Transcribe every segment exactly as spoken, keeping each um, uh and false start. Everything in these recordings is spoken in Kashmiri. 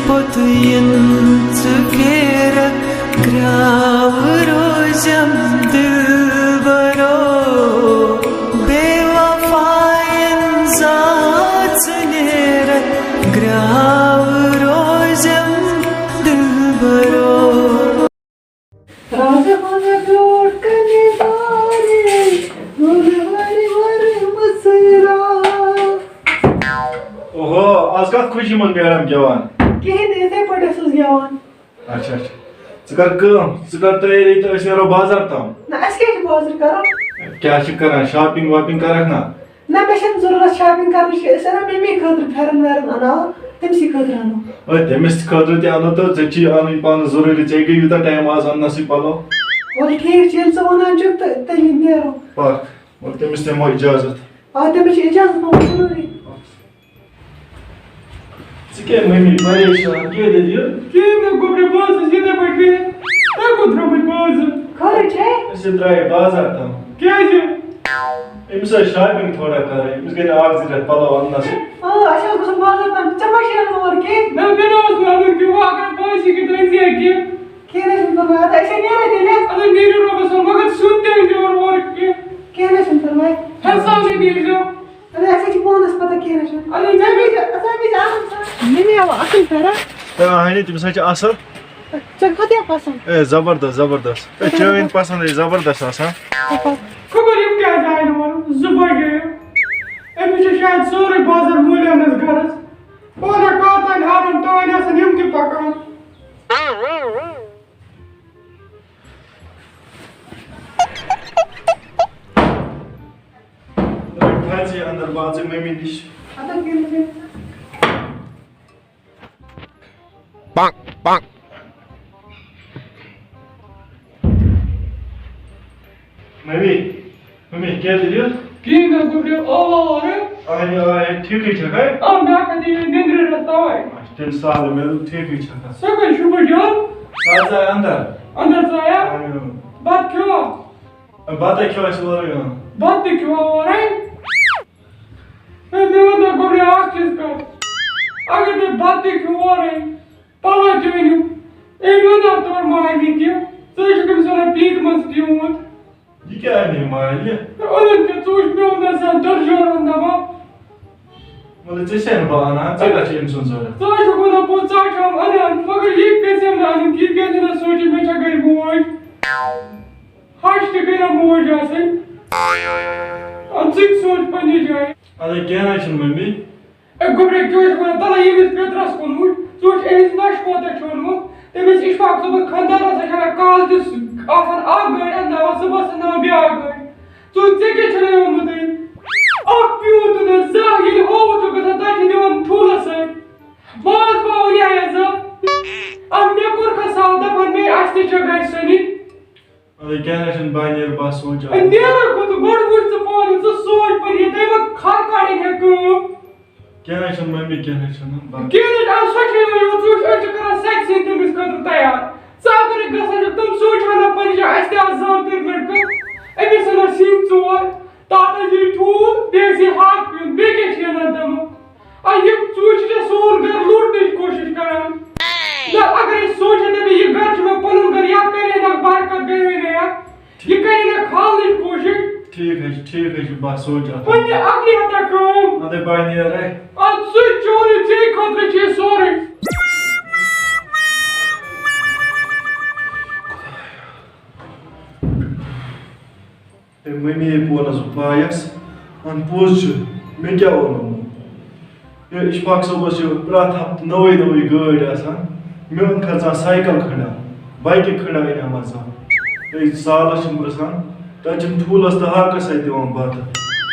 پوٚت یِن ژٕ پھیرَکھ، کرٛاوٕ روزٮ۪م دِلبرو۔ بے وفایَن زانٛژٕ نیرَکھ، کرٛاوٕ روزٮ۪م دِلبرو۔ رازٕ ہنا برٛونٛٹھ کنہِ دارِ، گُلہٕ ؤرۍ ؤرۍ مٕژرا۔ اوہو، از کتھ خوشی منٛز میڈم گٮ۪وان؟ کِہیٖنۍ نہٕ، یِتھَے پٲٹھۍ ٲسٕس گٮ۪وان۔ اچھا، اچھا۔ ژٕ کر کٲم، ژٕ کر تیٲری تہٕ أسۍ نیرو بازر تام۔ نہ، اَسہِ کیٛاہ چھِ بازر کرُن؟ کیٛاہ چھِ کران؟ شاپنگ واپنگ کرکھ نا؟ نہ، مےٚ چھَنہٕ ضروٗرت شاپنگ کرنٕچ کینٛہہ۔ أسۍ اَنو ممی خٲطرٕ پھٮ۪رن وٮ۪رن اَناو، تٔمسٕے خٲطرٕ اَنو۔ ہے، تٔمِس خٲطرٕ تہِ اَنو تہٕ ژےٚ چھی اَنٕنۍ پانہٕ ضروٗری۔ ژےٚ گٔے یوٗتاہ ٹایم آز اَننَسٕے پَلو۔ وَلہٕ ٹھیٖک چھُ، ییٚلہِ ژٕ وَنان چھُکھ تہٕ تیٚلہِ نیرو۔ پَکھ، وَلہٕ تٔمِس دِمو اِجازت۔ آ، تٔمِس چھِ اِجازت نِمُت ضروٗری۔ ژٕ کیٛاہ مٔمی پریشان؟ کیٛاہ دٔلیٖل؟ کِہیٖنۍ نہٕ گوٚبرِ، بہٕ ٲسٕس یِتھَے پٲٹھۍ بِہِتھ۔ تۄہہِ کوٚت درٛامٕتۍ بازر؟ خٲرٕے چھے؟ أسۍ ہے درٛایہِ بازر تام۔ کیٛازِ؟ أمِس ٲس شاپِنٛگ تھوڑا کَرٕنۍ۔ أمِس گٔے نہٕ اَکھ زٕ رٮ۪تھ پَلو اَننَسٕے۔ آ، اَسہِ اوس گژھُن بازر تام۔ ژےٚ ما چھے اَنُن اورٕ کینٛہہ؟ نہ، مےٚ نہ اوس نہٕ اَنُن کینٛہہ۔ وۄنۍ اگر باسہِ کہِ تُہۍ أنۍ زِ کینٛہہ۔ کینٛہہ نہ چھُنہٕ پَرواے۔ اَدٕ أسۍ ہے نیرو تیٚلہِ۔ اَدٕ نیٖرِو رۄبَس حوالہٕ، مگر سیُن تہِ أنۍ زیو اورٕ اورٕ کینٛہہ۔ کینٛہہ نہ چھُنہٕ پَرواے۔ حِساب تہِ نیٖرزیو۔ اَدٕ اَسہِ ہے چھِ پانَس پَتہ کینٛہہ نہ چھُنہٕ۔ اَدٕ ژےٚ مےٚ چھِ، ژےٚ مےٚ چھِ اَنُن سا۔ مےٚ مےٚ آو اَصٕل پھٮ۪رَن۔ تہٕ اَہَنہِ، تٔمِس حظ چھِ اَصٕل۔ ژےٚ کھوٚت یا پَسنٛد؟ اے، زبردست، زبردست۔ اے، چٲنۍ پَسنٛد ہے زبردست آسان۔ خبر یِم کیٛازِ آیہِ نہٕ اورٕ؟ زٕ بجے۔ أمِس چھُ شاید سورُے بازر موٗلیمس گرس۔ پانہ کر تانۍ آرام، توانۍ آسن یِم تہِ پکان۔ رٔٹۍ تھاو ژٕ یہِ اندر، بہٕ اژٕ مٔمی نِش۔ ممی، ممی، کیٛاہ دٔلیٖل؟ کِہیٖنۍ نہٕ گوٚبریو، آو، آو، آو۔ اَہَنہِ، آ، ہے، ٹھیٖکٕے چھَکھ، ہے؟ آ، مےٚ ہا کھَژے یہِ نیٚنٛدرِ رَژھ تَوَے۔ اچھا، تیٚلہِ سہلٕے، مےٚ دوٚپ ٹھیٖکٕے چھَکھ۔ سُہ کَتہِ چھُ بہٕ جان؟ سُہ حظ آے اَندَر۔ اَندَر ژایہ؟ اَہَنہِ، اۭں۔ بَتہٕ کھیوٚوا؟ بَتَے کھیوٚو اَسہِ اورَے، اۭں۔ بَتہٕ تہِ کھیوٚوا اورَے؟ ہے، مےٚ وَن تہٕ گۄڈٕ اَکھ چیٖز کَتھ۔ اگر تُہۍ بَتہٕ تہِ کھیوٚو اورَے، پَلو تہِ أنِو، أمۍ وَن نہ تورٕ مالنہِ کہِ ژٕ چھُکھ أمِس وَنان پیٖنٛتہِ منٛز پیوٗنٛت۔ یہِ کیٛاہ اَنے مالنہِ؟ ہے، اوٚنُن کیٛاہ؟ ژٕ وٕچھ، مےٚ اوٚن نہ سا دٔرجورَن دَپان۔ مطلب، ژےٚ چھےٚ نہٕ بہٕ اَنان، ژےٚ کَتھ چھِ أمۍ سُنٛد ضوٚرَتھ؟ ژٕ ہا چھُکھ وَنان پوٚز، ژٕ ہا چھُکھ اَنان، مگر یہِ گژھِ نہٕ اَنُن کِہیٖنۍ، کیٛازِ نہ سونٛچہِ مےٚ چھےٚ گَرِ موج۔ ہش تہِ گٔے نہ موج آسٕنۍ۔ اَدٕ ژٕ تہِ سونٛچ پننہِ جایہِ۔ اَدٕ کینٛہہ نہ چھُنہٕ مٔمی۔ اے گوٚبرے، کیٛاہ چھُکھ وَنان؟ تَلہ ییٚمِس پیٚترَس کُن وٕچھ، ژٕ وٕچھ أمِس نَشہِ کوتاہ چھُ اوٚنمُت۔ تٔمِس اِشفاق صٲبَس خانٛدارَس چھِ ہٮ۪کان کالہٕ تہِ سُہ آسان اَکھ گٲڑۍ اَنناوان، صُبحَس اَنناوان بیٛاکھ گٲڑۍ۔ ژٕ وٕچھ، ژےٚ کیٛاہ چھُنہٕ اوٚنمُت أمۍ؟ اَکھ پیوٗنٛت تہِ نہٕ، زانٛہہ ییٚلہِ ہووُر چھُ گژھان، تَتہِ چھِ دِوان ٹھوٗلَس سۭتۍ۔ ماز پاوٕ نیٛاے زٕ۔ اَدٕ مےٚ کوٚر کھا سَوال، دَپان مے اَسہِ تہِ چھےٚ گَرِ سۄنہِ۔ اَدٕ کیٛاہ نہ چھُنہٕ، بہٕ نیرٕ، بہٕ سونٛچہٕ اَتھ۔ اے، نیرٕ کوٚت؟ گۄڈٕ وٕچھ ژٕ پانہٕ، ژٕ سونٛچ پَتہٕ، یہِ تَمہِ وقتہٕ کھَر کَڑٕنۍ ہے کٲم۔ کینٛہہ نہ چھُنہٕ مٔمی، کینٛہہ نہ چھُنہٕ، بہٕ کینٛہہ نہ چھُ، اَدٕ سۄ چھےٚ یِوان یور، ژٕ وٕچھ، أسۍ چھِ کَران سٮ۪کہِ سۭتۍ تٔمِس خٲطرٕ تیار۔ ژٕ اَگَرے گژھان چھُکھ، تِم سونٛچہِ ہا نہ پَنٕنۍ جایہِ، اَسہِ تہِ آسہٕ زامتٕرۍ لٔڑکہٕ، أمِس اَنو سِنۍ ژور، تَتھ اَنہِ یہِ ٹھوٗل، بیٚیہِ اَسہِ یہِ ہاکہٕ پیوٗنٛت، بیٚیہِ کیٛاہ چھِ یہِ اَنان تِمو؟ آ، یہِ ژوٗنٛٹھۍ چھِ ژےٚ سون گَرٕ لوٗٹنٕچ کوٗشِش کران۔ نہ، اگر أسۍ سونٛچو دَپہِ، یہِ گَرٕ چھُ مےٚ پَنُن گَرٕ، یَتھ کَرِ ہے نہ برکت، گٔیے نہ یَتھ۔ یہِ کَرِ ہے نہ کھالنٕچ کوٗشِش۔ ٹھیٖک حظ چھُ، ٹھیٖک حظ چھُ، بہٕ سونٛچہٕ اَتھ۔ وۄنۍ دِ اَکٕے ہَتھا کٲم۔ اَدَے بہٕ نیرَے۔ اَدٕ سُہ چورُے ژےٚ خٲطرٕ چھُ یہِ سورُے۔ ہے مٔمی، ہے پونَس بہٕ پایَس، وَن پوٚز چھُ، مےٚ کیٛاہ اوٚنُم؟ ہے اِشفاق صٲبَس چھِ پرٛٮ۪تھ ہفتہٕ نٔوٕے نٔوٕے گٲڑۍ آسان، مےٚ اوٚن کھَژان سایکل کھٔنٛڈا، بایکہِ کھٔنٛڈا أنۍ اَمَن زَن۔ ہے سالَس چھِم پرٛژھان، تَتہِ چھِم ٹھوٗلَس تہٕ ہاکَس سۭتۍ دِوان بَتہٕ۔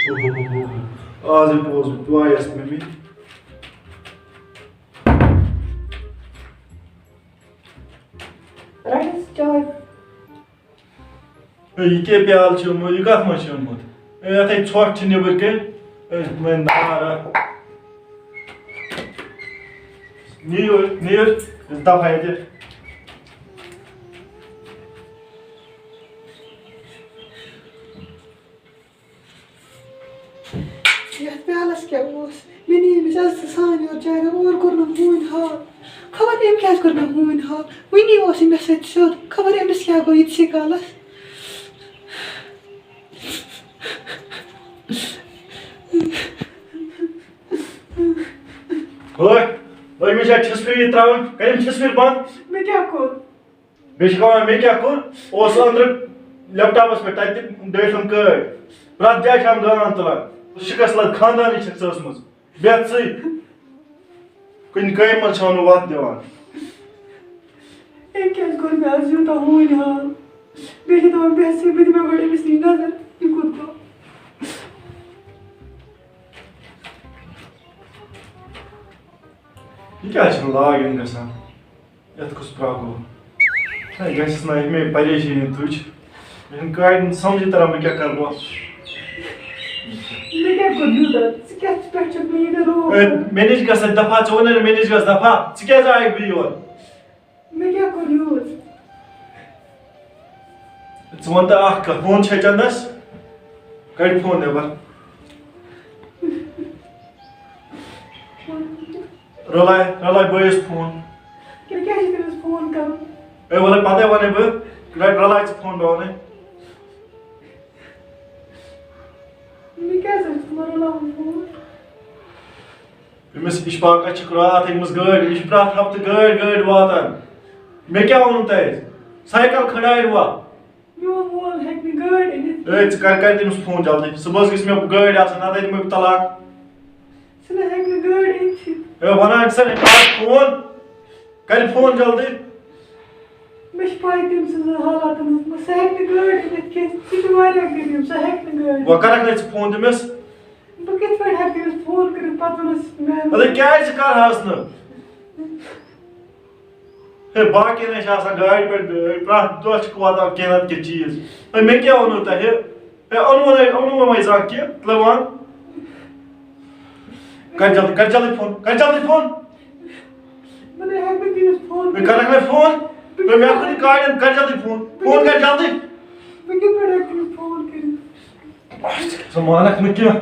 اوہ ہو ہو ہو۔ آز ہے پوٚز بہٕ پایَس مٔمی۔ رَٹھ حظ چاے۔ ہے، یہِ کیٛاہ پیالہٕ چھُ اوٚنمُت؟ یہِ کَتھ منٛز چھُ اوٚنمُت؟ ہے، یَتھ ہے ژھۄٹھ چھِ نیٚبٕرۍ کِنۍ۔ ہے، وۄنۍ نار اَتھ۔ نِیِو، نِیِو، دَفعہ ییٚتہِ۔ یَتھ پیالَس کیٛاہ اوس؟ مےٚ نی أمِس عزتہٕ سان یورٕ چاے کَپ، اورٕ کوٚر نہٕ ہوٗنۍ حال۔ خبر أمۍ کیٛازِ کوٚر مےٚ ہوٗنۍ حال؟ وٕنی اوس یہِ مےٚ سۭتۍ سیوٚد۔ خبر أمِس کیٛاہ گوٚو یِتسٕے کالَس؟ ہٲے، ہٲے، مےٚ چھا ٹھِس پھِرِ یہِ ترٛاوٕنۍ؟ کٔرِم ٹھِس پھِرِ بنٛد۔ مےٚ کیٛاہ کوٚر؟ بیٚیہِ چھِ وَنان، مےٚ کیٛاہ کوٚر؟ اوس أنٛدرٕ لیپ ٹاپَس پٮ۪ٹھ، تَتہِ تہِ ڈٲلۍ ہُم گٲڑۍ۔ پرٛٮ۪تھ جایہِ چھِ ہَم گان تُلان۔ شِکَس لَد خانٛدانٕے چھَکھ ژٕ ٲسمٕژ۔ بیٚہہ ژٕے۔ کُنہِ کامہِ منٛز چھَو نہٕ وَتھ دِوان۔ أمۍ کیٛازِ کوٚر مےٚ آز یوٗتاہ ہوٗنۍ حال؟ بیٚیہِ چھِ دَپان، بیٚہہ ژٕے، بہٕ دِمے گۄڈٕ أمِس نِش نظر، یہِ کوٚت گوٚو؟ یہِ کیٛازِ چھُنہٕ لاگ اِن گژھان؟ یَتھ کُس پرٛاکھ گوٚو؟ ہے، گژھٮ۪س نا یہِ مےٚ پریشٲنی تُج۔ مےٚ چھُنہٕ کاڑِ نہٕ سَمجھے تَران، بہٕ کیٛاہ کَرٕ وۄنۍ؟ مےٚ کیٛاہ کوٚر یوٗتاہ؟ ژٕ کیٛاہ پٮ۪ٹھ چھَکھ مےٚ یہِ روب ہے، کران؟ مےٚ نِش گژھ دَفا، ژےٚ ووٚنُے نہٕ مےٚ نِش گژھ دَفا، ژٕ کیٛازِ آیَکھ بیٚیہِ یور؟ مےٚ کیٛاہ کوٚر یوٗت؟ ژٕ وَن تہٕ اَکھ کَتھ، فون چھےٚ چَندَس؟ کَڑِ فون نٮ۪بَر۔ رَلاے، رَلاے بٲیِس فون۔ تیٚلہِ کیٛازِ چھِ تٔمِس فون کَرُن؟ ہے، وَلہٕ پَتَے وَنَے بہٕ، رَ-، رَلاے ژٕ فون، بہٕ وَنَے۔ مےٚ کیٛازِ حظ چھُ تِمَن رَلاوُن فون؟ أمِس اِشفاقَس چھِ راتھ أنۍمٕژ گٲڑۍ، یہِ چھِ پرٛٮ۪تھ ہفتہٕ گٲڑۍ، گٲڑۍ واتان۔ مےٚ کیٛاہ ووٚنوُ تۄہہِ؟ سایکل کھڑاے وا؟ میون مول ہیٚکہِ نہٕ گٲڑۍ أنِتھ۔ ہے، ژٕ کَر، کَر تٔمِس فون جلدی؟ صُبحَس گژھِ مےٚ گٲڑۍ آسٕنۍ، نَتہٕ دِمہٕ بہٕ طلاق۔ سُہ نہ ہیٚکہِ نہٕ گٲڑۍ أنتھٕے۔ ہے، وَنان چھِسَے، أمۍ کَر فون؟ کَرِ فون جلدی۔ مےٚ چھِ پَے تٔمۍ سٕنٛز حالات، سُہ ہیٚکہِ نہٕ گٲڑۍ أنِتھ کینٛہہ۔ سُہ چھُ واریاہ غریٖب، سُہ ہیٚکہِ نہٕ گٲڑۍ۔ وۄنۍ کَرَکھ نَے ژٕ فون تٔمِس؟ بہٕ کِتھ پٲٹھۍ ہٮ۪کہٕ تٔمِس فون کٔرِتھ، پَتہٕ وَنَس میٛانہِ اَدٕ کیٛازِ ژٕ کَرٕہَس نہٕ؟ ہے، باقیَن ہَے چھِ آسان گاڑِ پٮ۪ٹھ گٲڑۍ، پرٛٮ۪تھ دۄہ چھِ واتان کینٛہہ نَتہٕ کینٛہہ چیٖز۔ ہے، مےٚ کیٛاہ ووٚنوُ تۄہہِ؟ ہے، اوٚنوُ نَے، اوٚنوُ وۄنۍ زانٛہہ کینٛہہ؟ تُلِو وَن۔ کَر جلدی، کَر جلدی فون، کَر جلدی فون۔ بہٕ نَے ہٮ۪کہٕ نہٕ تٔمِس فون ہے، کٔرِتھ۔ کَرَکھ مےٚ فون؟ بہٕ ہے، مےٚ کَرٕ کوٚر یہِ کاڑٮ۪ن، کَر جلدی فون۔ فون کَر جلدی۔ بہٕ کِتھ پٲٹھۍ ہٮ۪کہٕ تٔمِس فون کٔرِتھ؟ ژٕ مانَکھ نہٕ کینٛہہ۔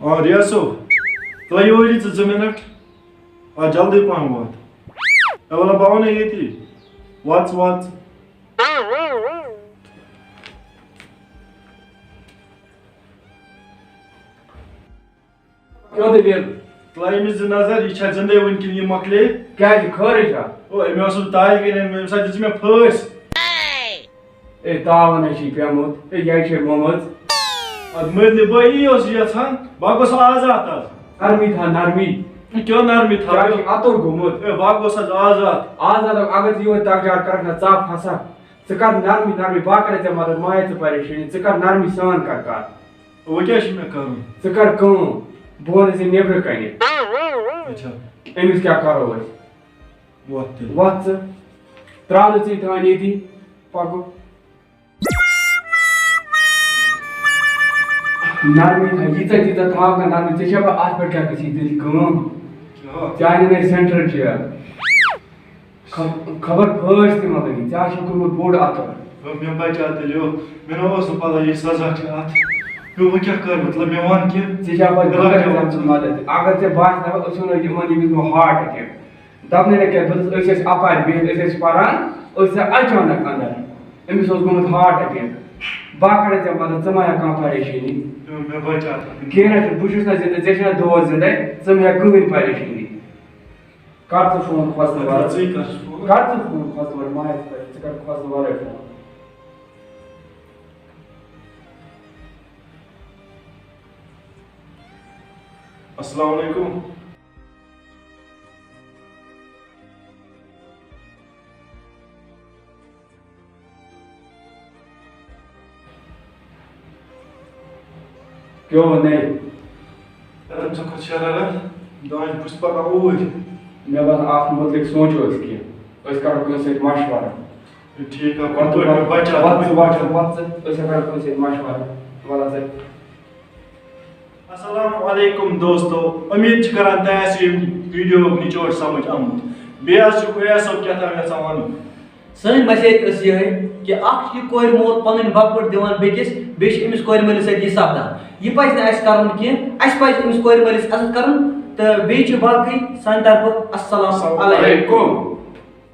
آ، ریاض صٲب، تۄہہِ یورٕ یہِ ژٕ زٕ مِنَٹ۔ آ، جلدی پَہَم وات۔ اے وَلہٕ بہٕ وَنَے ییٚتی۔ وات ژٕ، وات ژٕ۔ کیٛاہ دٔلیٖل؟ تُلہٕ أمِس دِ نظر، یہِ چھا زِندَے وٕنہِ کِنہٕ یہِ مۄکلے؟ کیٛازِ، خٲرٕے چھا؟ او، أمۍ اوسُس داے کِنۍ أمۍ، أمۍ ساتہٕ دِژ مےٚ پھٲسۍ۔ اے، تاوَن ہے چھُے پیومُت، اے، یہِ ہے چھے مُمٕژ۔ اَدٕ مٔرۍ نہٕ بہٕ، یی اوس یَژھان، بہٕ گوٚژھ آزاد آز۔ نرمی تھاو، نرمی۔ کیٛاہ نرمی تھاو؟ کیٛاہ چھُے اَتُر گوٚمُت؟ اے، بہٕ گوٚژھ آز آزاد۔ آزاد، اگر ژٕ یِہوٚے تَکجار کَرَکھ نہ، ژاپ پھسَکھ۔ ژٕ کَر نرمی، نرمی، بہٕ ہا کَرَے ژےٚ مدد، مہ ہےٚ ژٕ پریشٲنی، ژٕ کَر نرمی سان کَر کَتھ۔ وۄنۍ کیٛاہ چھُ مےٚ کَرُن؟ ژٕ کَر کٲم، بہٕ وَنَے ژےٚ نیٚبرٕ کَنہِ۔ اچھا۔ أمِس کیٛاہ کَرو أسۍ؟ وۄتھ تیٚلہِ۔ وۄتھ ژٕ۔ ترٛاو نہٕ ژٕ یہِ تھاوان ییٚتی۔ پَکو۔ نرمی تھاو، ییٖژاہ تیٖژاہ تھاو کانٛہہ نرمی۔ ژےٚ چھےٚ پَتہ اَتھ پٮ۪ٹھ کیٛاہ گژھی تیٚلہِ کٲم؟ کیٛاہ؟ ژےٚ اَنے نَے سٮ۪نٹرل چیر۔ خ-، خبر پھٲسۍ تہِ ما لٔگی، ژےٚ آسہِ کوٚرمُت بوٚڑ اَتھٕ۔ ہے، مےٚ بچاو تیٚلہِ، یو، مےٚ نہ اوس نہٕ پَتہ یہِ سزا چھِ اَتھ۔ یو، وۄنۍ کیٛاہ کَرٕ بہٕ؟ مطلب، مےٚ وَن کینٛہہ۔ ژےٚ چھےٚ پَتہٕ مےٚ بہٕ کَرٕ رَٹہِ ژےٚ ژٕ مدد۔ اگر ژےٚ باسہِ نہ، أسۍ وَنو یِمَن، ییٚمِس گوٚو heart attack۔ دَپنَے نہ کینٛہہ، دوٚپُس، أسۍ ٲسۍ اَپارِ بِہِتھ، أسۍ ٲسۍ پَران، أسۍ ژاے اچانک اَندَر۔ أمِس اوس گوٚمُت heart attack۔ بہٕ ہا کَرَے ژےٚ مدد، ژٕ مہ ہےٚ کانٛہہ پریشٲنی۔ یو، مےٚ بچاو تیٚلہِ۔ کینٛہہ نہ چھُنہٕ، بہٕ چھُس نہ زِندٕ، ژےٚ چھےٚ نہ دود زِندَے، ژٕ مہ ہےٚ کٕہٕنۍ پریشٲنی۔ کر ژٕ فون خۄش تہٕ وارٕ۔ ژٕے کر فون۔ کر ژٕ فون خۄش تہٕ وارٕ، مہ ہےٚ ژٕ کر، ژٕ کر خۄش تہٕ وارَے فون۔ السلام علیکم۔ کیٛاہ ووٚن نَے؟ اَدٕ ژےٚ کھوٚت شرارت، دانہِ بہٕ چھُس پَکان اوٗرۍ۔ مےٚ باسان، اَتھ مُتعلِق سونٛچو أسۍ کینٛہہ۔ أسۍ کَرو کٲنٛسہِ سۭتۍ مَشوَرٕ۔ ٹھیٖک آ، وَن تہٕ بَچا۔ وَن ژٕ، وَن ژٕ، وَن ژٕ، أسۍ ہٮ۪کو کُنہِ سۭتۍ مَشوَرٕ، وَلہٕ حظ۔ السلام علیکم دوستو، امید چھِ کران تۄہہِ آسہِ یہِ ویڈیو نچوڑ سمجھ آمُت۔ بیٚیہِ حظ چھُ اویس صٲب کیٛاہ تام یژھان وَنُن۔ سٲنۍ مسیج ٲس یِہے کہِ اکھ چھُ یہِ کورِ مول پنٕنۍ بکوٹ دِوان بیٚکِس، بیٚیہِ چھُ أمِس کورِ مٲلِس سۭتۍ یہِ سپدان۔ یہِ پزِ نہٕ اَسہِ کرُن کینٛہہ، اَسہِ پزِ أمِس کورِ مٲلِس عزت کرُن۔ تہٕ بیٚیہِ چھُ باقٕے سانہِ طرفہٕ السلام علیکم۔